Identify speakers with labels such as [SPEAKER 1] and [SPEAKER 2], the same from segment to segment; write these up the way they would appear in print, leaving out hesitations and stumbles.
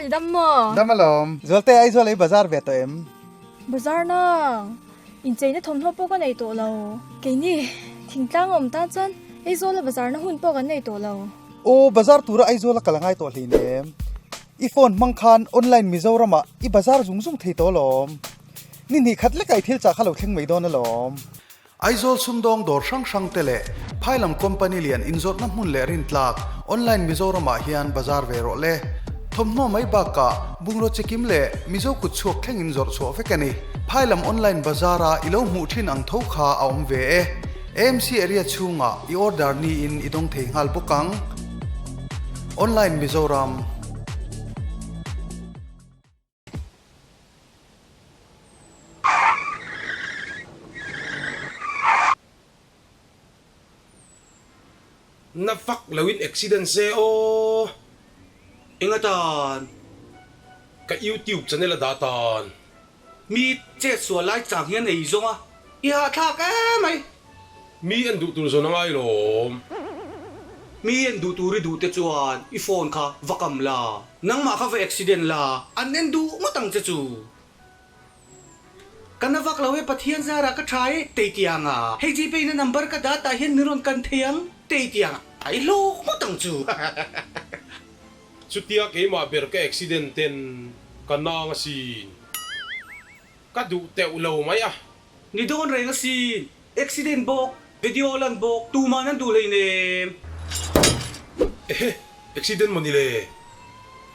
[SPEAKER 1] I dam maw?
[SPEAKER 2] Dam alawm. Zualte Aizawl ei bazar ve tawh em?
[SPEAKER 1] Bazar nang. Incheina thawmhnaw pawh ka nei tawh lo. Keini thingtlang awm tan chuan Aizawla bazarna hun pawh kan nei tawh lo.
[SPEAKER 2] Aw, bazar tura Aizawla kal a ngai tawh hleinem. I phone hmang khan online Mizoramah i bazar zung zung thei tawh alawm. Ni hnih khat lekah i thil chah kha lo thleng mai dawn alawm. Aizawl sumdawng dawr hrang hrang te leh phailam company lian inzawrhna hmun leh rintlak online Mizoramah hian bazar ve rawh le. Thawmhnaw mai bakah bungraw chikim leh Mizo kut chhuak thleng in zawrh chhuah vek a ni. Phailam online bazar-a i lo hmuh thin ang tho kha a awm ve e. AMC area chhungah i order niin i dawng thei nghal bawk ang. Online Mizoram.
[SPEAKER 3] Na fak lo in accident se aw.
[SPEAKER 4] Enga tan?
[SPEAKER 3] Ka YouTube channel a dah tan.
[SPEAKER 4] Mi chet sual lai chang hian ei zawng a, i hahthlak em mai.
[SPEAKER 3] Mi en duh tur zawn a ngai lawm.
[SPEAKER 4] Mi en duh tur i duh te chuan i phone kha va kam la. Nangmah kha va accident la, an en duh ngawt ang che chu. Ka na vak lo e Pathian zarah ka tha e tei tiang a, hei Gpay na number ka dah tah hian min rawn kan thei ang tei tiang a, i hlawk ngawt ang chu.
[SPEAKER 3] Chutia keimah ber ka accident ten ka nang asin. Ka duh teuh lo mai a.
[SPEAKER 4] Ni dawn reng asin, accident bawk, video lan bawk, tuman an duh hleinem.
[SPEAKER 3] Ehe, accident maw ni le?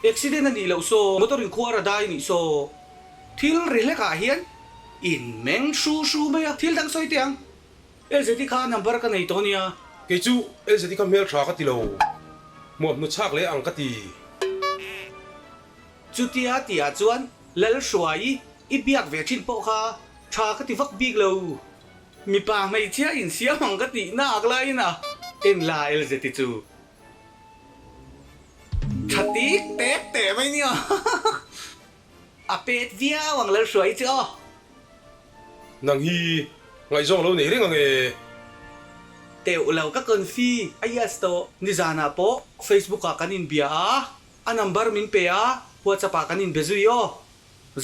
[SPEAKER 4] Accident a nih loh saw, motor in khuar a dai nih saw. Thil ri hlek ah hian in meng hru hru mai a, thil dang sawi teh ang. LZI kha number ka nei tawh nia.
[SPEAKER 3] Kei chu LZI kha hmeltha ka ti lo, hmuam hnu chhak leh ang ka ti.
[SPEAKER 4] Chutia tihah chuan Lalhruai i biak ve thin pawh kha tha ka ti vak bik lo. Mipa hmeichhia insiam ang ka tih nak laiin a en la LZI chu tha tik tek teh mai nia. A pet viau ang Lalhruai chu aw.
[SPEAKER 3] Nang hi ngaihzawng lo nei reng ang e.
[SPEAKER 4] Teuh lo ka confi a yes tawh. Nizanah pawh Facebook ah kan inbia a. A number min pe a, WhatsApp ah kan inbe zui aw.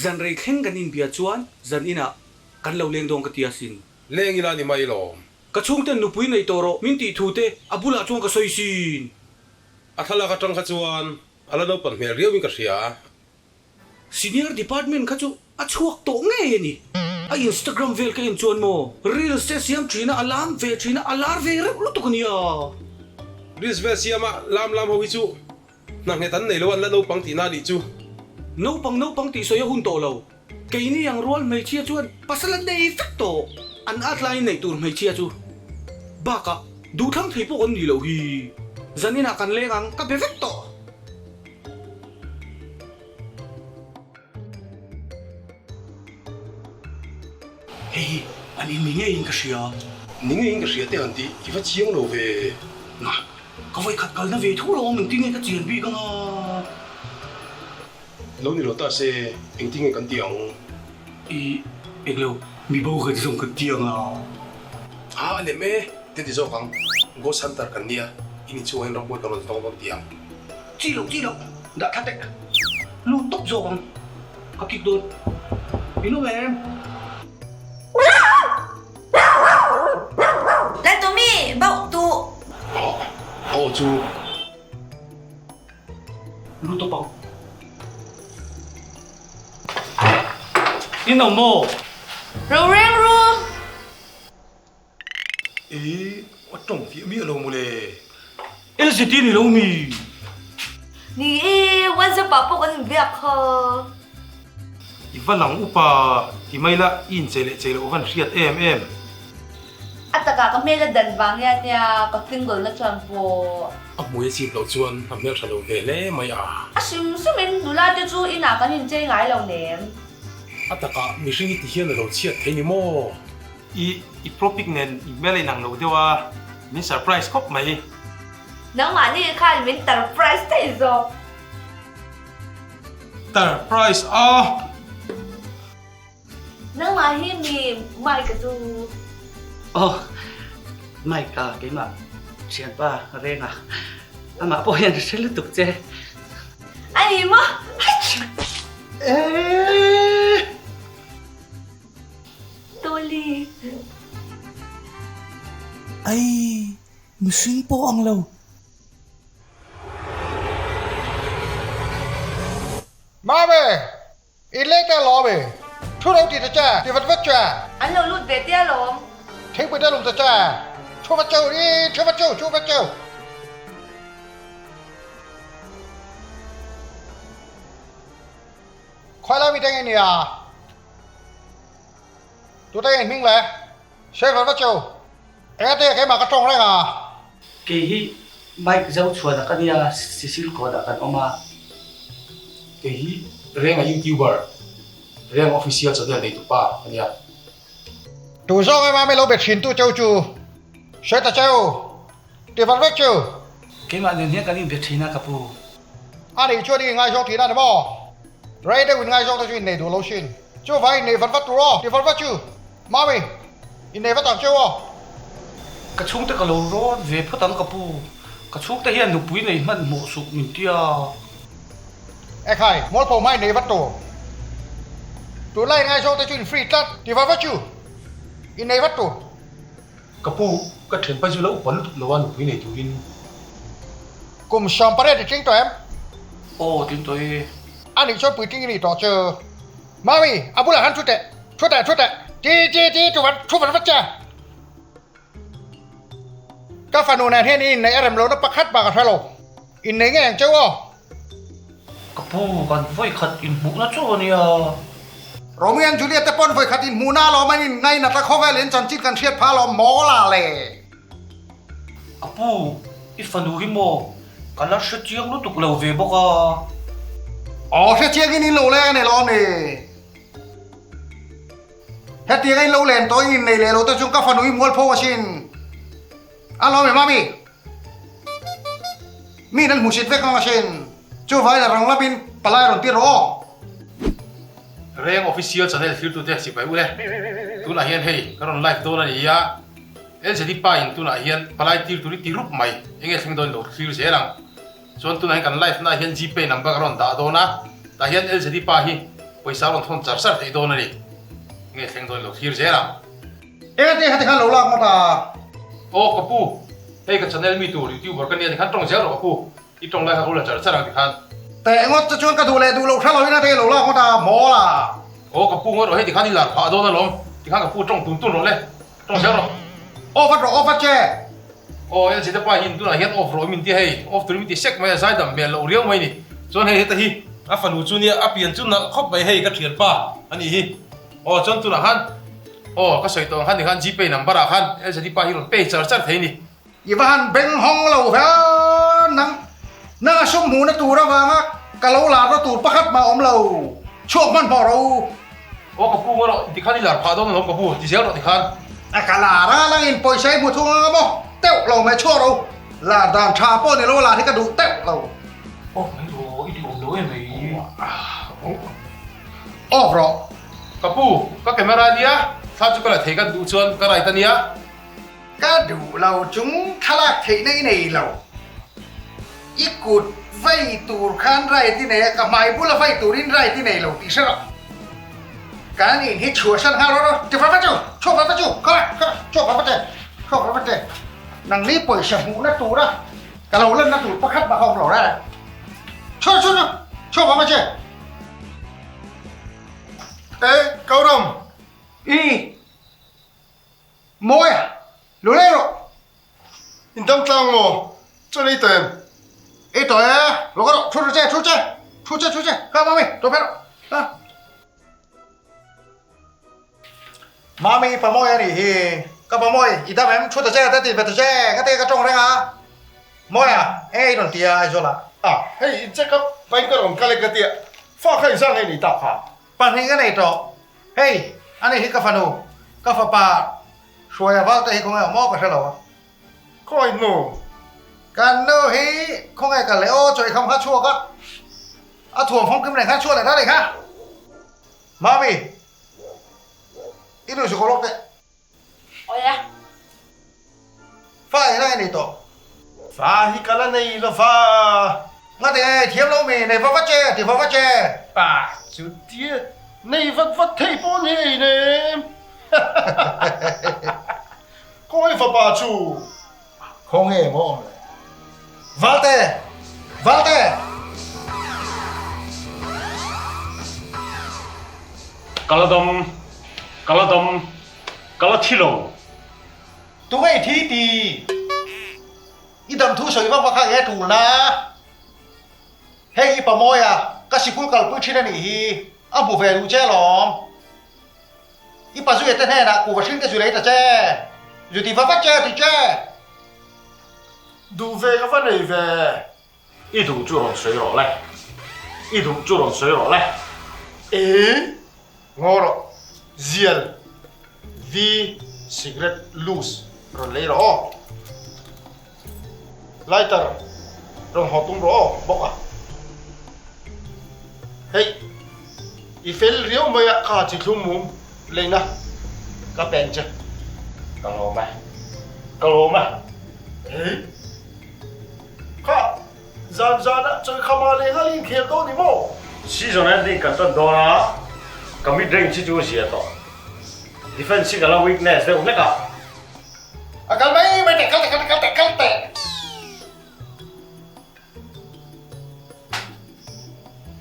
[SPEAKER 4] Zan rei thleng kan inbia chuan zan inah kan lo leng dawn ka ti asin.
[SPEAKER 3] Leng ila ni mai lawm.
[SPEAKER 4] Ka chhungten nupui nei tawh rawh min tih thu te a bulah chuan ka sawi sin.
[SPEAKER 3] A thlalak atang kha chuan a la naupan hmel riauin ka hria.
[SPEAKER 4] Senior department kha chu a chhuak tawh ngei a ni. A Instagram vel ka en chuan maw reels te siam thin a, a lam ve thin a, a lar ve reuh lutuk a nia.
[SPEAKER 3] Reels vel siama lam lam ho hi chu hna nghet an nei lo an la naupang tihna a nih chu.
[SPEAKER 4] Naupang naupang tih sawi a hun tawh lo. Keini ang rual hmeichhia chuan pasal an nei vek tawh. An at laiin neih tur hmeichhia chu bakah duhthlang thei pawh kan nih loh hi. Zaninah kan leng ang ka be vek tawh. Hei hi an in ni ngeiin ka hria.
[SPEAKER 3] Ni ngeiin ka hria te han tih i va chiang lo ve.
[SPEAKER 4] Na, ka vawikhat kalna ve tho lo awm engtin nge ka chian bik anga?
[SPEAKER 3] Lo ni lo ta se engtin nge kan ti ang?
[SPEAKER 4] I englo, mi bo ka ti zawng kan ti anga.
[SPEAKER 3] A lem e, te ti zawk ang. Ghost hunter kan nia, in inchhungah hian ramhuai kan rawn tawng dawn ti ang.
[SPEAKER 4] Chi loh chi loh, dah thla teh. Lut tawp zawk ang, ka kik dawn. In awm em?
[SPEAKER 5] Laltumi, bauh tuh.
[SPEAKER 3] Aw, aw chu.
[SPEAKER 4] Lut tawp ang. In awm maw?
[SPEAKER 5] Roreng ru.
[SPEAKER 3] Ih, a tawng fiah miah lo mawle.
[SPEAKER 4] LZT ni lo mi?
[SPEAKER 5] Ni e, WhatsApp ah pawh kan inbiak kha.
[SPEAKER 3] I va lang upa ti mai la, i inchei leh chei loh van hriat em em.
[SPEAKER 5] A takah ka hmel a dan vang hian nia ka single na chuan pawh.
[SPEAKER 3] A hmui a chip loh chuan a hmeltha lo ve hle mai a.
[SPEAKER 5] A hrim hrimin nula te chu inah kan inchei ngai lo nem.
[SPEAKER 3] A takah mihring i ti hian a lo chhiat thei ni maw?
[SPEAKER 6] I i propic nen i hmel a inang lo deuh a, min surprise khawp mai.
[SPEAKER 5] Nangmahni khan min tarprise thei zawk.
[SPEAKER 6] Tarprise a!
[SPEAKER 5] Nangmah hi mi Mike-a chu.
[SPEAKER 4] Aw, Mike-a keimah thianpa Renga. Amah pawh hian a hre lutuk che.
[SPEAKER 5] A ni maw?
[SPEAKER 2] Eeh!
[SPEAKER 5] Dolly!
[SPEAKER 4] Ai, mihring pawh ang lo.
[SPEAKER 2] Mame! I leng ta lawm e. Thu lo ti ta cha, ti vat vat cha.
[SPEAKER 5] An lo lut ve tia lawm.
[SPEAKER 2] Thingpui ta lum ta cha. Thu vat cheu i, thu vat cheu, thu vat cheu. Khawi lai mi te nge nia? Tu te nge hming le? Sawi vat vat cheu. Enga te keimah ka tawng reng a.
[SPEAKER 4] Kei hi Mike Zochhuana ka nia, Sisil Kawtah kan awm a.
[SPEAKER 6] Kei hi Renga YouTuber, Renga Official Channel neitupa ka nia.
[SPEAKER 2] Tu zawng ema mi lo be thin tu cheu chu sawi ta cheu, ti vat vek chu.
[SPEAKER 4] Keimah nen hian kan inbe thin a ka pu.
[SPEAKER 2] A nih chuan i inngaizawng thin a ni maw? Rei deuh inngaizawng te chu innei duh lo sin. Chuvang innei vat vat tur aw, ti vat vat chu. Mami, innei vat ang cheu aw.
[SPEAKER 4] Ka chhungte ka lo rawn ve phawt ang ka pu. Ka chhungte hian nupui nei hman hmuh suh min ti a.
[SPEAKER 2] Ekhai, mualpho hma innei vat tur. Tunlai inngaizawng te chu in free tlat, ti vat vat chu. Innei vat tur.
[SPEAKER 6] Ka pu, ka thianpa chu la upa lutuk lo a nupui nei turin.
[SPEAKER 2] Kum 18 i tling tawh em?
[SPEAKER 4] Aw, tling tawh e.
[SPEAKER 2] A nih chuan puitling i nih tawh chu. Mami, a bulah khan thu teh, thu teh, thu teh. Ti, ti, ti, thu vat, thu vat vat che. Ka fanu nen hian i inneih a rem lohna pakhat bak a hre lo. Innei ngei ang cheu aw.
[SPEAKER 4] Ka pu, kan vawikhat inhmuhna chu a nia.
[SPEAKER 2] Romeo and Juliet te pawn vawikhat inhmuhna alawm an inngainat a, khawvel in chanchin kan hriat phah alawm mawl a le.
[SPEAKER 4] Ka pu, i fanu hi maw? Ka la hre chiang lutuk lo ve bawk a.
[SPEAKER 2] Aw, hre chiang in in lo leng a ni lo ni. Hetiang a in lo len tawh in innei leh lo te chuan ka fanu hi mualpho asin. A lawm em ami? Mi nan hmusit vek ang asin. Chuvangin a rang lamin palai rawn tir rawh aw.
[SPEAKER 6] Reng official channel thirtute sipai ule. Tunah hian hei ka rawn live dawn a ni a. LZD pa in tunah hian palai tir tur i ti rup mai. Enge thleng dawn lo thlir zel ang. Chuan tunah hian kan live naah hian Gpay number ka rawn dah dawn a. Tah hian LZD pa hi pawisa a rawn thawn char char theih dawn a ni. Enge thleng dawn lo thlir zel ang.
[SPEAKER 2] Enge te kha tikhan lo lak ngawt a?
[SPEAKER 6] Aw ka pu, hei ka channel mi tur youtuber ka nia tikhan tawng zel rawh ka pu, i tawng lai kha ka lo la char char ang tikhan.
[SPEAKER 2] Teh ngawt chu chuan ka duh leh duh loh hre loin a te lo lak ngawt a, mawl a.
[SPEAKER 6] Aw ka pu ngawt rawh hei tikhan i lar phah dawn alawm, tikhan ka pu tawng tun tun rawh le, tawng zel rawh.
[SPEAKER 2] Off vat rawh off vat che.
[SPEAKER 6] Aw LZ pa hi tunah hian off rawh min ti hei, off turin min ti sek mai a, zaidam hmel loh riau mai ni. Chuan hei heta hi a fanu chu nia a pian chu nalh khawp mai hei ka thianpa a nih hi. Aw chuan tunah khan aw ka sawi tawh ang khan tikhan gpay number ah khan LZD pa hi rawn pay char char thei ni.
[SPEAKER 2] I va han beng hawng lo hian nang nang a sum hmuhna tur avanga ka lo larna tur pakhat mah awm lo chhuak hmanhmawh rawh u.
[SPEAKER 6] Aw ka pu ngaw rawh tikhan i lar phah dawn alawm ka pu ti zel rawh tikhan.
[SPEAKER 2] A ka lar a langin pawisa i hmu thung anga maw teuh lo mai chhuak rawh u lar dan tha pawh ni lo lar hi ka duh teuh lo.
[SPEAKER 4] Aw mai rawh i ti awm lo em mai.
[SPEAKER 2] Off rawh.
[SPEAKER 6] Ka pu, ka camera nia, thla chu ka la thei ka duh chuan ka right ania.
[SPEAKER 2] Ka duh lo chung thlalak theihna i nei lo. I kut vei tur khan right i nei a, ka hmai bula vei turin right i nei lo tih hre rawh. Kan in hi chhuahsan nghal rawh rawh, ti va va chu, chhuak va va chu, kha kha, chhuak va va che, chhuak va va che. Nangni pawisa hmuhna tura ka lo lanna tur pakhat mah kha awm lo reng. Chhuak chhuak chhuak, chhuak va va che. E Kauram i mawi a lo lei rawh.
[SPEAKER 7] In dam tlang maw? Chuan ei tawh em?
[SPEAKER 2] Ei tawh e, lo ka rawh, thu ru che, thu che, thu che, thu che, ka mami, tawh phei rawh, ha. Mami pa mawi a nih hi, ka pa mawi, i dam em, thu ta che, ta ti ve ta che, nga te ka tawng reng a, mawi a, eng ei rawn ti a Aizawl ah.
[SPEAKER 7] A, hei in check up pain ka rawn kal e ka tia, fa kha inzang ei nei tak kha.
[SPEAKER 2] Pahnih ka nei tawh, hei ani hi ka fanu, ka fapa Hruaia val te hi khawnge awm aw ka hre lo a.
[SPEAKER 7] Khawi nu?
[SPEAKER 2] Kan nu hi khawnge ka leh aw chawi kham kha chhuak a, a thuam fawmkim reng khan chhuak leh ta reng kha. Mami, i nu chu ka lawk teh.
[SPEAKER 5] Awia.
[SPEAKER 2] Fa eng lai nei tawh?
[SPEAKER 7] Fa hi ka la nei lo va.
[SPEAKER 2] Nga ti nge thiam lo mi, nei va va che, ti va va che.
[SPEAKER 7] Pa chu tia nei vat vat thei pawh ni ei nem. Khawnge fapa chu?
[SPEAKER 2] Khawnge maw awm le? Valte! Valte!
[SPEAKER 8] Ka la dam, ka la dam, ka la thi lo.
[SPEAKER 2] Tunge i thi ti? I dam thu sawi vak vak kha enge tul na? Hei hi Pamawia, ka sikul kalpui thin a nih hi, a hmu ve duh che alawm. I pazuia te hnenah kuhva hring te zu lei ta che, zu ti va vat che ti che.
[SPEAKER 7] Duh ve ka va nei ve.
[SPEAKER 8] I duh chu rawn sawi rawh le. I duh chu rawn sawi rawh le.
[SPEAKER 7] E ngaw rawh, zial V cigarette loose rawn lei rawh aw. Lighter rawn haw tum rawh aw bawk a. Hei, i fel riau mai a kha chi thlum mum leina ka pen che.
[SPEAKER 8] Ka lawm e, ka lawm e.
[SPEAKER 7] Hei, kha zan zana chawi khama leh nghal i inkhel dawn ni maw?
[SPEAKER 8] Season ending kan tan dawn a, ka mid range hi chu a zia tawh. Defense hi ka la weakness deuh hlek a.
[SPEAKER 2] A kal mai mai teh, kal teh, kal teh, kal teh, kal teh.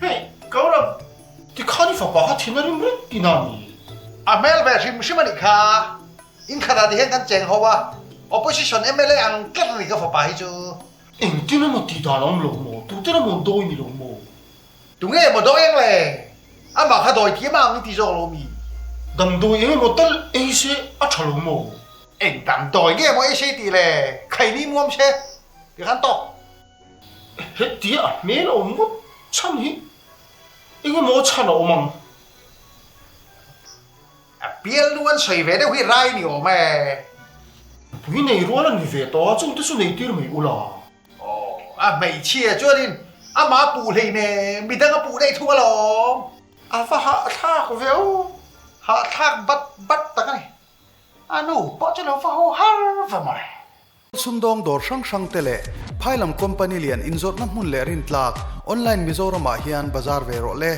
[SPEAKER 7] Hei, Gaurav, tikhan i fapa kha thin a rim reng tih na ni?
[SPEAKER 2] A hmel ve hrim hrim a nih kha. In khatah ti hian kan cheng ho a, opposition mla ang tlat a ni ka fapa hi chu.
[SPEAKER 7] Engtin emaw tih dan a awm lo maw? Tute emaw dawi ni lo maw?
[SPEAKER 2] Tunge emaw dawi ang le? Amah kha dawi thiam ang i ti zawk lo mi?
[SPEAKER 7] Damdawi eng emaw tal ei se a tha lo maw?
[SPEAKER 2] Eng damdawi nge emaw ei se i tih le? Khaini muam se ti khan tawk.
[SPEAKER 7] Hetia a hmel a awm ngawt chhan hi eng emaw chhan a awm ang.
[SPEAKER 2] A pial nu an sawi ve deuh hi rai ni awm e.
[SPEAKER 7] Pui nei rual a ni ve tawh a, chungte chu nei tir mai ula.
[SPEAKER 2] Aw, a hmeichhia chuanin amah puh hlei nen midang a puh daih thung alawm. A va hahthlak ve aw, hahthlak bat bat tak a ni. A nu pawh chu lo va haw har va mawle. Sumdawng dawr hrang hrang te leh phailam company lian inzawrhna hmun leh rintlak online Mizoram ah hian bazar ve rawh le.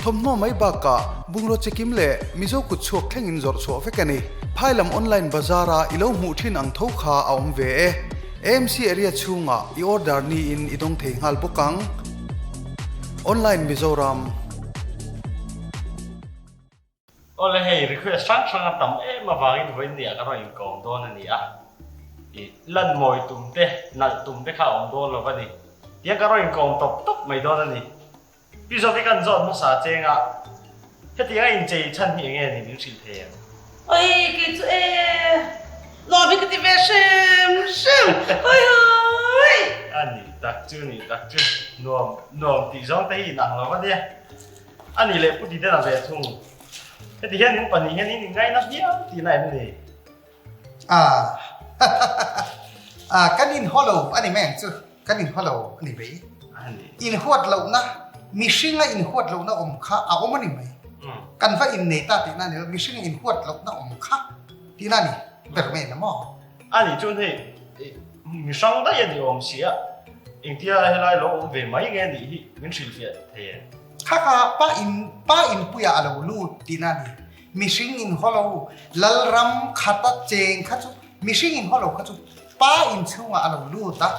[SPEAKER 2] Thawmhnaw mai bakah bungraw chikim leh Mizo kut chhuak thleng in zawrh chhuah vek a ni. Phailam online bazar a i lo hmuh thin ang tho kha a awm ve e. AMC area chhungah i order niin i dawng thei nghal bawk ang. Online Mizoram.
[SPEAKER 8] Awle hei request hrang hrang a tam em avangin vawiin ni ah ka rawn inkawm dawn a ni a, i lan mawi tum te, nalh tum te kha a awm dawn lo va ni. Tiang ka rawn inkawm tawp tawp mai dawn a ni. Pi Zawki kan zawt hmasa cheng a, hetiang a inchei chhan hi enge ni min hrilh thei em?
[SPEAKER 5] Oi kei chu e, nuam hi ka ti ve hrim hrim, oi oi!
[SPEAKER 8] A ni tak chu, ni tak chu, nuam nuam tih zawng te hi inang lo va nia. A nih leh Pu Didena ve thung. Heti hian in pahnih hian in inngaina viau tihna em ni?
[SPEAKER 2] Ah ah kan inhaw lo a ni mai ang chu, kan inhaw lo a ni mai. Inhuat lohna, mihringa inhuat lohna awm kha a awm a ni mai. Kan va innei ta tihna a ni lo, mihringa inhuat lohna awm kha tihna a ni ber mai na maw?
[SPEAKER 8] A nih chuan hei mi hrang daih a ni awm si a, engtia helai lo awm ve mai nge nih hi min hrilhfiah thei em?
[SPEAKER 2] Kha kha pa in pa inpuiah a lo lut tihna a ni. Mihring in haw lo, Lalram khata cheng kha chu mihring in haw lo kha chu pa in chhungah a lo lut a,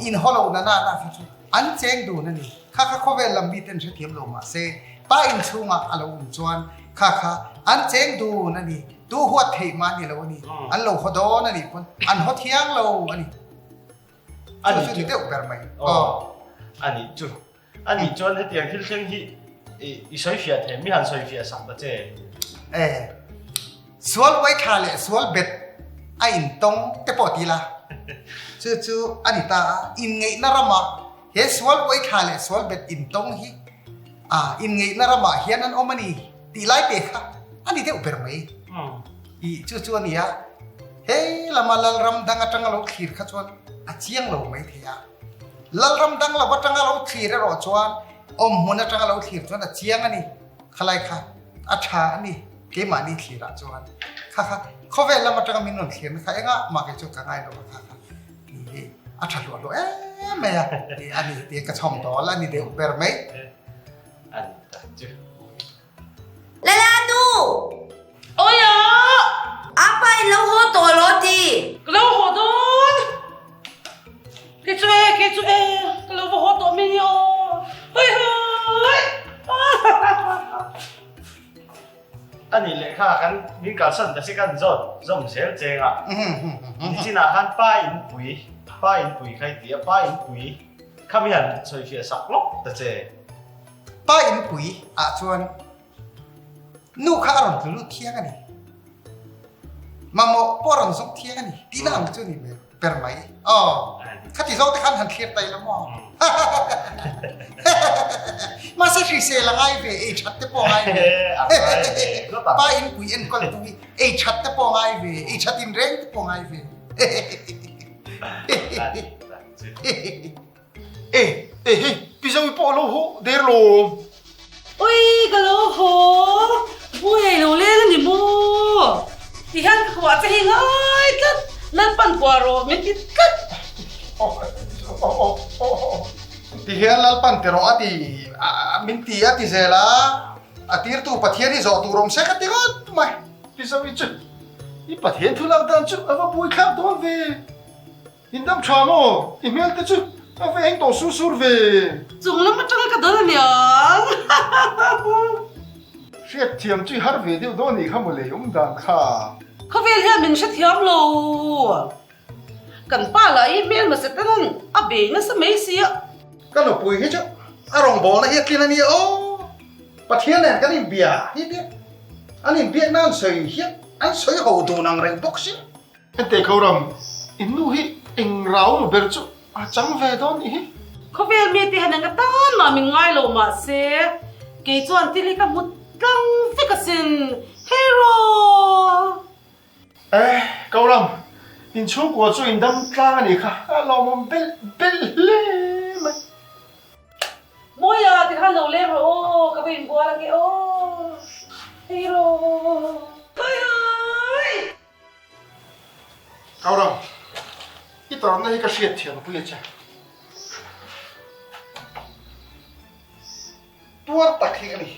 [SPEAKER 2] in haw lo na na na kha chu an cheng dun a ni. Kha kha khawvel lam mi ten hrethiam lo mah se pa in chhungah a lo awm chuan kha kha an cheng dun a ni. Tu huat theih mah ni lo a ni. An lo haw dawn a nih pawn an haw thiang lo a ni.
[SPEAKER 8] A
[SPEAKER 2] Chu chu ni deuh ber mai.
[SPEAKER 8] Aw. A nih chu. A nih chuan hetiang thil thleng hi i sawi fiah thei mi han sawi fiah sak ta che.
[SPEAKER 2] E. Sual uai thla leh sual bet a intawng te pawh ti la. Chu chu a ni ta a. Inngeihna ramah he sual uai thla leh sual bet intawng hi a inngeihna ramah hian an awm a ni tih lai te kha a ni deuh ber mai. I chu chu a ni a. He lama Lalram dang atanga lo thlir kha chuan a chiang lo mai thei a. Lalram dang lo atanga lo thlir erawh chuan awm hmun atanga lo thlir chuan a chiang a ni. Khalai kha a tha a ni keimahni thlirah chuan. Kha kha khawvel lam atanga min rawn thlirna kha engah mah kei chu ka ngai lo a kha kha hi a tha hluah hluah em mai a a ni tih ka chhawm dawl a ni deuh ber mai.
[SPEAKER 8] A ni tak chu. kalsan ta si kan zawt zawm zel cheng a. Nichinah khan pa in pui, pa in pui kha i ti a, pa in pui kha mi han sawifiah sak lawk ta che.
[SPEAKER 2] Pa in pui ah chuan nu kha a rawn tlu lut thiang a ni. Mamawh pawh a rawn zawk thiang a ni tihna ang chu a ni hmel. Per mai. Aw. Khati zawng te khan han thlir tai la maw? Mahse hrisel a ngai ve, ei that te pawh a ngai ve. Pa in pui enkawl tu hi ei that te pawh a ngai ve, ei that in reng te pawh a ngai ve.
[SPEAKER 7] E, e hei, pi Zoe pawh a lo haw der lawm.
[SPEAKER 5] Ui, ka lo haw, buai lo leng a ni maw? Ti hian ka kuah che hi ngai tlat, Lalpan kuah rawh min ti tlat.
[SPEAKER 2] Ti hian Lalpan ti rawh a ti, min ti a ti zel a, a tirtu Pathian hi zawh tur awm se ka ti ngawt mai.
[SPEAKER 7] Pi Zoe chu i Pathian thu lak dan chu a va buaithlak dawn ve. In dam tha maw? I hmel te chu a va eng tawh sur sur ve.
[SPEAKER 5] Chung lam atanga ka dawn aniang.
[SPEAKER 7] Hriatthiam chu i har ve deuh dawn nih kha maw lei awm dan kha.
[SPEAKER 5] Khawvel hian min hrethiam lo. Kan pa lah hi hmel hmasa ten an a bei nasa mai sia.
[SPEAKER 2] Ka nupui hi chu a rawngbawlna hi a tlin ania aw. Pathian nen kan inbia hi tia an inbiakna an sawi hian an sawi ho dun ang reng bawk si.
[SPEAKER 7] Hentei Koram, in nu hi eng rau maw ber chu a chang ve dawn nih hi.
[SPEAKER 5] Khawvel mite hian eng atan mah min ngai lo mahse kei chuan thil hi ka hmu tlang vek asin hero.
[SPEAKER 7] Eh, Koram, in chhungkua chu in dam tlang a nih kha, a lawmawm belh belh hle mai.
[SPEAKER 5] Mawia tikhan lo leng rawh aw, ka va inbual ange aw, hero. Hawi hawi!
[SPEAKER 7] Kaurang, i tawrhna hi ka hriat thiam pui a che.
[SPEAKER 2] Tuar tak hi a ni.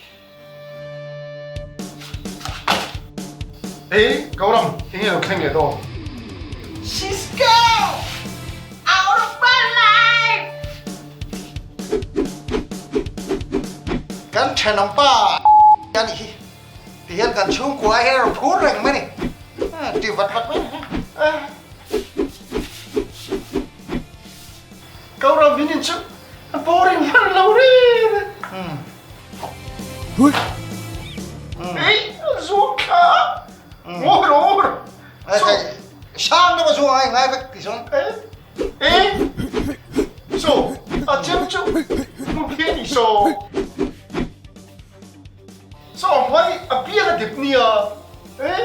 [SPEAKER 7] Ei, Kaurang, enge lo thleng leh dawn?
[SPEAKER 5] She's go out of my life!
[SPEAKER 2] Kan thenawm pa a nih hi. Ti hian kan chhungkua hi a rawn phur reng mai a ni. Ti vat vat mai a ni.
[SPEAKER 7] Ko ram in chu a boring hman lo reng a. Ei, zuang thla a. Ngawi rawh, ngawi rawh.
[SPEAKER 2] Sang deuh a zuang a, ngai vek ti chuan.
[SPEAKER 7] Ei, so, a chem chu hmun phian i saw. Saw hmai a bial a dip nia eh.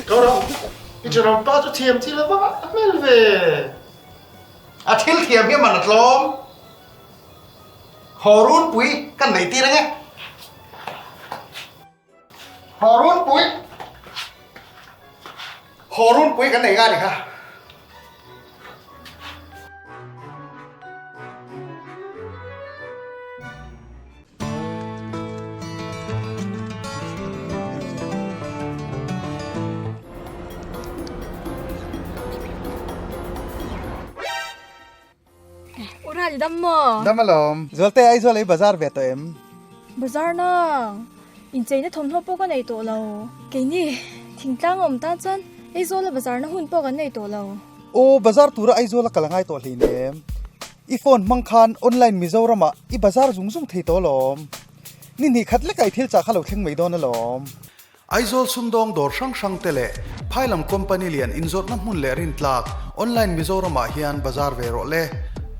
[SPEAKER 7] Gaurav, i thenawm pa chu thiam thil a va a hmel ve.
[SPEAKER 2] A thil thiam hi a man a tlawm. Haw runpui kan nei tir ange. Haw runpui. Haw runpui kan nei nga ni kha.
[SPEAKER 1] U Rali dam maw?
[SPEAKER 2] Dam alawm. Zualte Aizawl ei bazar ve tawh em?
[SPEAKER 1] Bazar nang. Incheina thawmhnaw pawh ka nei tawh lo. Keini thingtlang awm tan chuan Aizawla bazarna hun pawh kan nei tawh lo.
[SPEAKER 2] Aw bazar tura Aizawla kal a ngai tawh hleinem. I phone hmang khan online Mizoramah i bazar zung zung thei tawh alawm. Ni hnih khat lekah i thil chah kha lo thleng mai dawn alawm. Aizawl sumdawng dawr hrang hrang te leh phailam company lian inzawrhna hmun leh rintlak online Mizoramah hian bazar ve rawh le.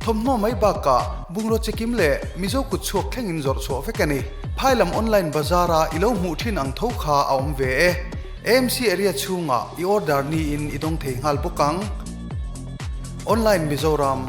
[SPEAKER 2] Thawmhnaw mai bakah bungraw chikim leh Mizo kut chhuak thleng in zawrh chhuah vek a ni. Phailam online bazara i lo hmuh thin ang tho kha a awm ve e. AMC area chhungah i order niin i dawng thei nghal bawk ang. Online Mizoram.